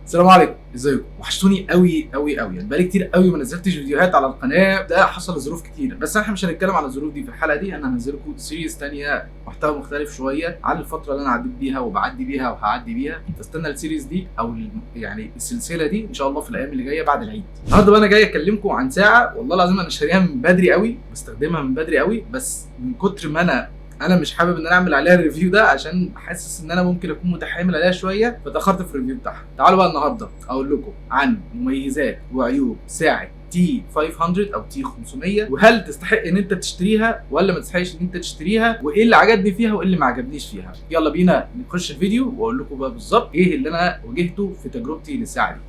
السلام عليكم، ازيكم؟ وحشتوني قوي قوي قوي. يعني بقالي كتير قوي ما نزلتش فيديوهات على القناه، ده حصل لظروف كتير، بس احنا مش هنتكلم على الظروف دي في الحلقة دي. انا هنزل لكم series تانية، محتوى مختلف شوية عن الفترة اللي انا عديت بيها وبعدي بيها وهعدي بيها. فاستنى ال series دي او يعني السلسلة دي ان شاء الله في الايام اللي جاية بعد العيد. النهارده بقى انا جاي اكلمكم عن ساعه، والله العظيم انا شاريها من بدري قوي، بستخدمها من بدري قوي، بس من كتر ما انا مش حابب ان انا اعمل عليها ال review ده عشان حاسس ان انا ممكن اكون متحامل عليها شويه، فتاخرت في ال review بتاعها. تعالوا بقى النهارده اقول لكم عن مميزات وعيوب ساعة T 500 او T 500، وهل تستحق ان انت تشتريها ولا ما تستحقش ان انت تشتريها، وايه اللي عجبني فيها وايه اللي ما عجبنيش فيها. يلا بينا نخش الفيديو واقول لكم بقى بالظبط ايه اللي انا واجهته في تجربتي للساعة دي.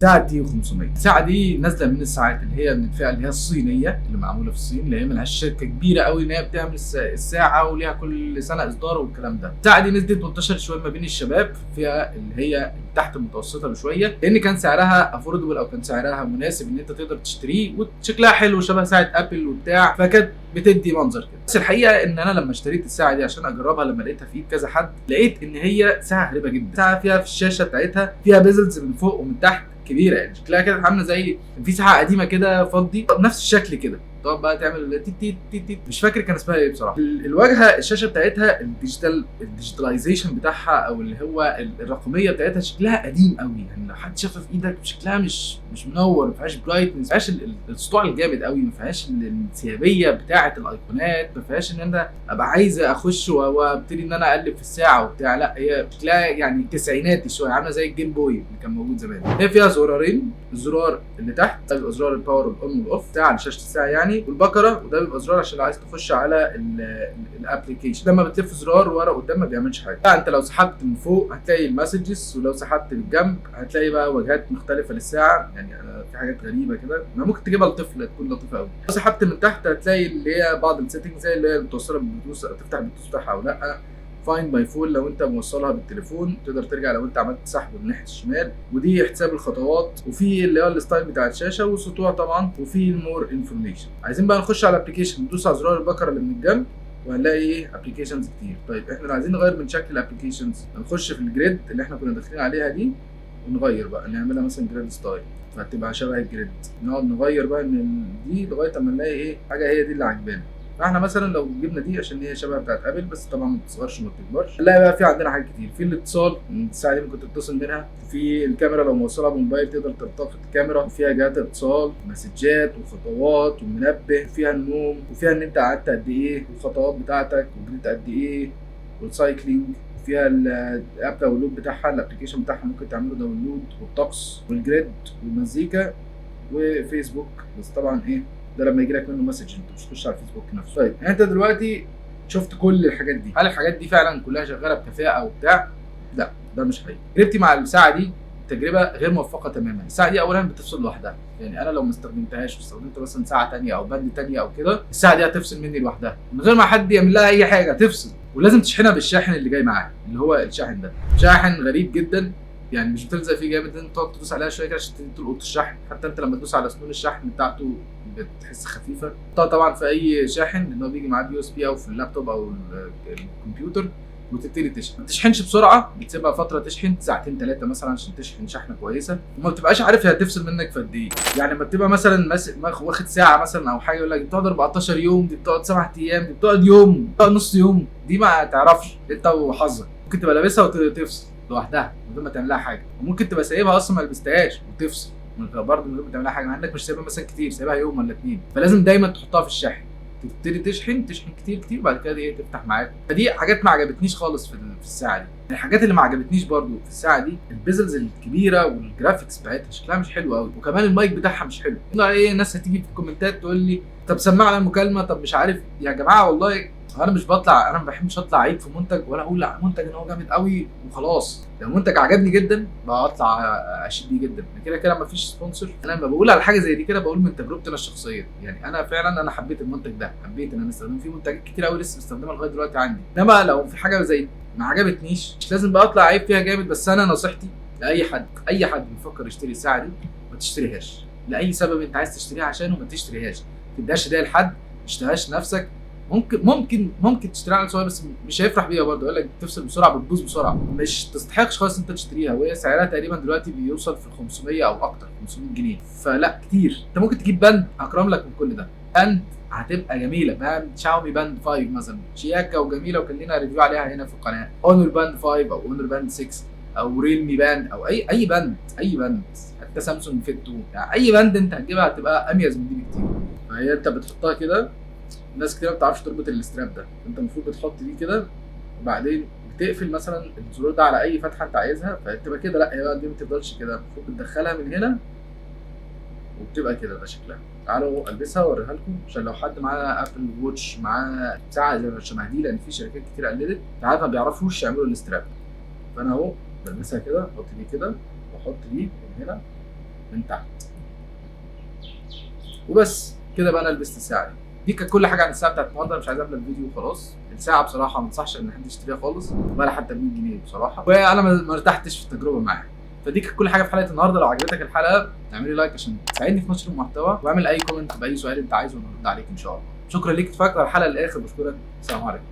ساعة T 500، الساعة دي نازلة من الساعات اللي هي من الفئة اللي هي الصينية اللي معمولة في الصين، اللي هي ملهاش شركة كبيرة قوي ان هي بتعمل الساعة وليها كل سنة إصدار والكلام ده. الساعة دي نزلت وانتشرت شوية ما بين الشباب، فئة اللي هي تحت المتوسطة بشوية، لأن كان سعرها affordable أو كان سعرها مناسب إن أنت تقدر تشتريه، وشكلها حلو شبه ساعة Apple وبتاع، فكانت بتدي منظر كده. بس الحقيقة إن أنا لما اشتريت الساعة دي عشان أجربها، لما لقيتها في إيد كذا حد، لقيت إن هي ساعة غريبة جدا. ساعة فيها في الشاشة بتاعتها فيها bezels من فوق ومن تحت كبيره، يعني شكلها كده عامله زي في ساعة قديمة كده فضي نفس الشكل كده، تقعد بقى تعمل تيت تيت تيت تيت، مش فاكر كان اسمها ايه بصراحه. الواجهة الشاشة بتاعتها ال digital، ال digitalization بتاعها او اللي هو الرقمية بتاعتها شكلها قديم قوي، يعني لو حد شافها في ايدك شكلها مش منور، ما فيهاش brightness، ما فيهاش السطوع الجامد قوي، ما فيهاش الانسيابيه بتاعه الايقونات، ما فيهاش ان انا ابقى عايز اخش وابتدي ان انا اقلب في الساعة وبتاع. لا، هي شكلها يعني تسعيناتي شويه، عامله زي ال Game Boy اللي كان موجود زمان. هي فيها زرارين، الزرار اللي تحت ده بيبقى زرار ال power وال on وال off بتاع على شاشة الساعة يعني، والبكره، وده بيبقى زرار عشان لو عايز تخش على ال application. لما بتلف زرار ورا قدام ما بيعملش حاجه. لا، انت لو سحبت من فوق هتلاقي ال messages، ولو سحبت للجنب هتلاقي بقى واجهات مختلفة للساعه، يعني في حاجات غريبة كده ما ممكن تجيبها لطفل تكون لطيفة قوي. لو سحبت من تحت هتلاقي اللي هي بعض ال settings، زي اللي هي متوصله بالبلوتوث، تفتح البلوتوث بتاعها او لا، find my phone لو انت موصلها بالتليفون تقدر ترجع لو انت عملت سحب من ناحية الشمال، ودي حساب الخطوات، وفي اللي هو ال style بتاع الشاشة والسطوع طبعا، وفي ال more information. عايزين بقى نخش على ال application، ندوس على زرار البكرة اللي من الجنب وهنلاقي ايه؟ applications كتير. طيب احنا لو عايزين نغير من شكل ال applications هنخش في ال grid اللي احنا كنا داخلين عليها دي، ونغير بقى نعملها مثلا grid style، فهتبقى شبه ال grid. نقعد نغير بقى من دي لغاية اما نلاقي ايه حاجة هي دي اللي عجبانا. فاحنا مثلا لو جبنا دي عشان هي شبه بتاعت Apple، بس طبعا ما بتصغرش وما بتكبرش. نلاقي بقى في عندنا حاجات كتير، في الاتصال، الساعة دي ممكن تتصل منها، في الكاميرا لو موصلها بموبايل تقدر تلتقط الكاميرا، وفيها جهات اتصال، مسجات وخطوات ومنبه، وفيها النوم، وفيها ان انت قعدت قد ايه والخطوات بتاعتك وجريت قد ايه، وال cycling، وفيها ال app download بتاعها، ال application بتاعها ممكن تعمله download، والطقس وال grid والمزيكا وفيسبوك، بس طبعا ايه ده لما يجي لك منه message، انت مش تخش على الفيسبوك نفسه. طيب يعني انت دلوقتي شفت كل الحاجات دي، هل الحاجات دي فعلا كلها شغالة بكفاءة وبتاع؟ لا، ده مش حقيقي. تجربتي مع الساعة دي تجربه غير موفقة تماما. الساعة دي اولا بتفصل لوحدها، يعني انا لو ما استخدمتهاش واستخدمت مثلا ساعة تانية او band تانية او كده، الساعة دي هتفصل مني لوحدها من غير ما حد يعمل لها اي حاجه، تفصل. ولازم تشحنها بالشاحن اللي جاي معاها، اللي هو الشاحن ده شاحن غريب جدا، يعني مش بتلزق فيه جامد، انت تقعد تدوس عليها شوية كده عشان تلقط الشحن. حتى انت لما تدوس على سنون الشحن بتاعته بتحس خفيفه. طبعا في اي شاحن ان هو بيجي معاه USB او في اللابتوب او الكمبيوتر، وتبتدي تشحن. ما تشحنش بسرعه، بتسيبها فترة تشحن ساعتين ثلاثة مثلا عشان تشحن شحنه كويسه، وما بتبقاش عارف هي هتفصل منك في قد ايه. يعني لما بتبقى مثلا واخد ساعة مثلا او حاجه، يقول لك دي بتقعد 14 يوم، دي بتقعد 7 ايام، دي بتقعد يوم، بتقعد نص يوم، دي ما تعرفش، انت وحظك. ممكن تبقى لابسها وتفصل لوحدها من غير ما تعمل لها حاجه، وممكن تبقى سايبها اصلا ما لبستهاش وتفصل برضه من غير ما تعمل لها حاجه، مع انك مش سايبها مثلا كتير، سايبها يوم ولا اتنين. فلازم دايما تحطها في الشاحن، تبتدي تشحن، تشحن كتير كتير، بعد كده ايه تفتح معاك. فدي حاجات ما عجبتنيش خالص في الساعة دي. الحاجات اللي ما عجبتنيش برضو في الساعة دي ال bezels الكبيرة وال graphics بتاعتها شكلها مش حلو قوي، وكمان المايك بتاعها مش حلو. لا ايه، الناس هتيجي في الكومنتات تقول لي طب سمعنا المكالمه، طب مش عارف. يا جماعة والله انا مش بطلع، انا ما بحبش اطلع عيب في منتج ولا اقول على منتج ان هو جامد قوي وخلاص. لو منتج عجبني جدا بطلع اشيد بيه جدا. كده كده ما فيش sponsor. انا لما بقول على حاجة زي دي كده بقول من تجربتي انا الشخصيه، يعني انا فعلا انا حبيت المنتج ده، حبيت ان انا استخدمه. في منتجات كتير قوي لسه بستخدمها لغاية دلوقتي عندي. انما لو في حاجة زي ما عجبتنيش مش لازم بقى اطلع عيب فيها جامد. بس انا نصيحتي لاي حد، اي حد بيفكر يشتري الساعة دي، ما تشتريهاش. لاي سبب انت عايز تشتريها عشانه ما تشتريهاش، ما تديهاش هديه لحد، ما تشتريهاش نفسك. ممكن تشتريها على صغير، بس مش هيفرح بيها برضه، يقول لك بتفصل بسرعه، بتبوظ بسرعه، مش تستحقش خالص انت تشتريها. وهي سعرها تقريبا دلوقتي بيوصل في 500 او اكتر، 500 جنيه، فلا كتير. انت ممكن تجيب band اكرم لك من كل ده، band هتبقى جميله، band شاومي Band 5 مثلا، شياكه وجميله، وكان لنا review عليها هنا في القناه، Honor Band 5 او Honor Band 6 او Realme Band او اي band، اي band، حتى Samsung Fit 2، يعني اي band انت هتجيبها هتبقى اميز من دي بكتير. فهي انت بتحطها كده، ناس كتير ما بتعرفش تربط ال strap ده، انت المفروض بتحط دي كده وبعدين بتقفل مثلا الزرار ده على اي فتحه انت عايزها، فتبقى كده. لا، هي بقى دي ما بتفضلش كده، المفروض بتدخلها من هنا وبتبقى كده. ده شكلها، تعالوا البسها واوريها لكم عشان لو حد معاه Apple Watch، معاه ساعة زي ما شبه دي، لان في شركات كتير قلدت، ساعات ما بيعرفوش يعملوا ال strap. فانا اهو بلبسها كده، احط دي كده واحط دي من هنا من تحت وبس كده بقى انا لبست الساعة دي. دي كانت كل حاجة عن الساعة بتاعت النهارده، مش عايز املى الفيديو وخلاص. الساعة بصراحة ما انصحش ان حد يشتريها خالص ولا حتى ب 100 جنيه بصراحه، وانا ما ارتحتش في التجربة معاها. فدي كانت كل حاجة في حلقة النهارده. لو عجبتك الحلقة اعملي like عشان تساعدني في نشر المحتوى، واعمل اي comment باي سؤال انت عايزه ونرد عليك ان شاء الله. شكرا ليك، اتفرجت على الحلقة للاخر، بشكرك. السلام عليكم.